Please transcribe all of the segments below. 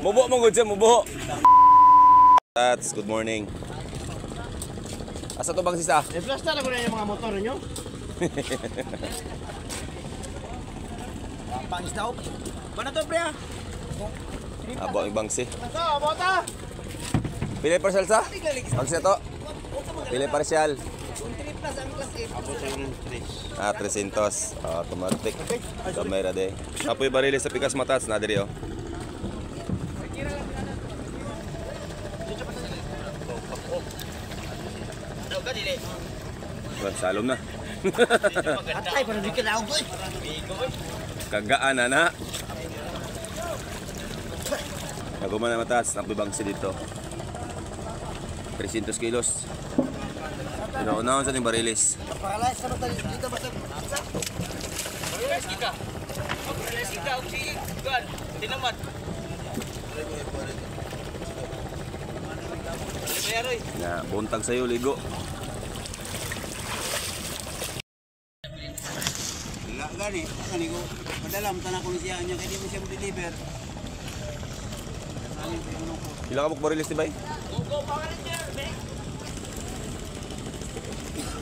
Mubo mo gud siya, mubo. Tats, good morning. Asa to bang sisa? Eh, plasta na ko na yung mga motor ninyo. Pangisda ko. Ba na to, pre, ah? Abo ang bangsi. Ito, bota! Pili parcel sa? Bangsi to. Pili parcel. Abot sa ng 3. Ah, 300. Ah, automatic. Kamera de. Apoy barilis sa pikas matats na diri oh. Wah, salom na. Atay, parang di ka na ako, eh. Kagaan na na. Naguma na matas, napoy bangsi dito. 300 kilos. Una-unahon sa ning barilis. Pakalay sa mata dito basta. Na buntag sa'yo, ligo. Wala gani, gani ko. Madalam tanan ko siya niya kay di mo siya mo-deliver. Pila ka buk barilis di bay?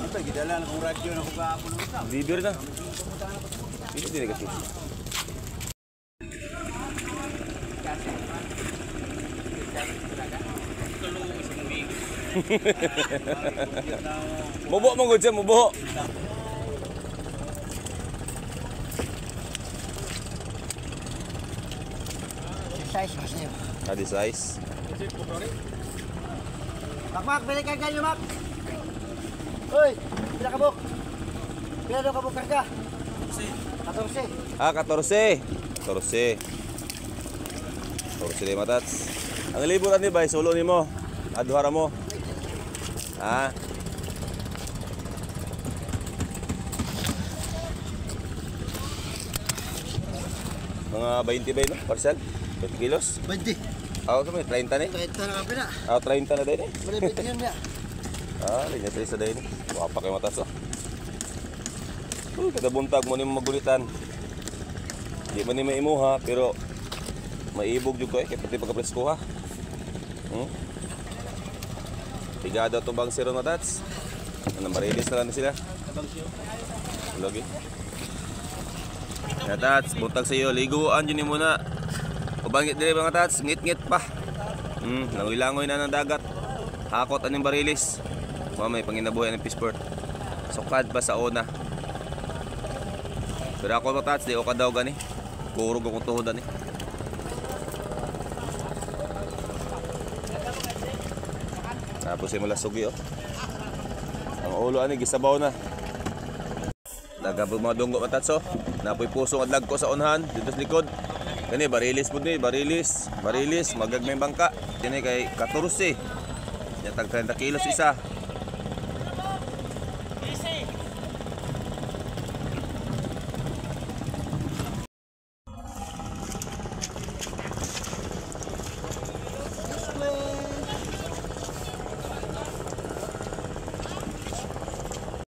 Ano gidala na kong radyo na ko gahapon ng usap. Deliver na. Pila din kasi. Mubo mo gud siya, mubo. Size ba sa'yo? Adi size. Mak, Mak, bili ka ganyo, Mak! Uy, pila ka buk? Pila daw ka buk karga? 14. Ah, 14. 14. 14 di matats. Ang libur ani bay solo nimo. Aduhara mo. Ah. Mga 20 bay no? Parcel? 20 kilos? 20. Ah, ito may 30 ni. 30 na ka pila. Ah, 30 na din eh. Wala 20 yun niya. Ah, linya sa isa din. Wapa kay matas oh. Uy, kada buntag mo ni magulitan. Di man ni maimuha pero maibog jud ko eh kay pati pagka-presko ha. Tigado to bang zero matats? Ano marilis na lang na sila. Lagi. Ya tats, buntag sa iyo, liguan jud ni muna. Ubangit diri mga tats, ngit-ngit pa. Langoy-langoy na ng dagat. Hakot aning barilis. Wa may panginabuhi ng fishport. Sukad pa sa una. Pero ako mga tats, di ko daw gani. Kurog akong tuhod ani. Tapos ay malasugi oh. Ang ulo ani gisabaw na. Nagabog mga dunggo matats oh. Napoy puso at lagko sa unhan dito sa likod. Kani barilis pud ni, barilis, barilis, magagmay bangka. Kini kay 14. Yatag 30 kilos isa.